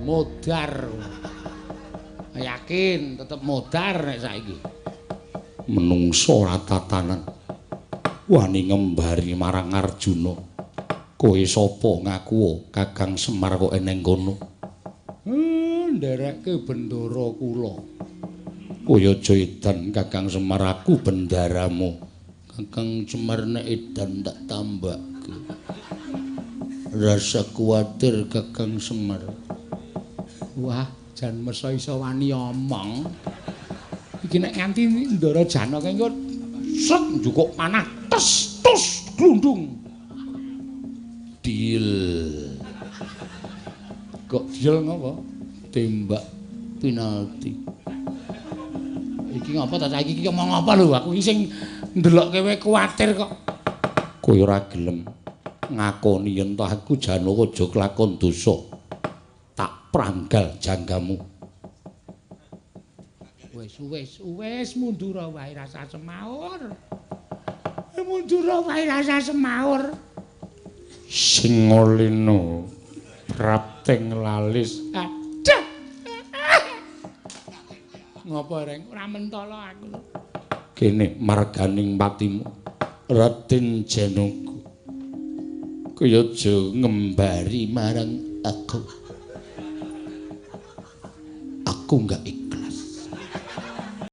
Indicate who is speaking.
Speaker 1: Modar. Yakin tetep modar nek saiki. Menungso ora tatanan. Wani ngembari marang Arjuna. Kowe sapa ngaku Kakang Semar kok eneng kono? Nderekke bendara kula. Kowe aja edan Kakang Semar, aku bendaramu. Kakang Semar nek edan tak tambake. Rasa kuwatir Kakang Semar. Wah, jan mesa iso wani omong. Iki nek nganti Ndara Janaka engko set njukuk panah tes tus glundung. Deal. Kok deal ngopo? Tembak penalti. Iki ngapa ta saiki iki omong apa lho? Aku iki sing ndelokke kowe kuwatir kok. Kowe ora gelem ngakoni yen ta aku Janaka aja kelakon dosa. Tak pranggal janggamu. Wis wis wis mundura wae rasa semaur. Mundura wae rasa semaur. Singolino prapting lalis. Aduh. Ngopo reng ora mentolo aku. Kene marganing patimu Raden Janaka. Kowe aja ngembari marang aku. Aku enggak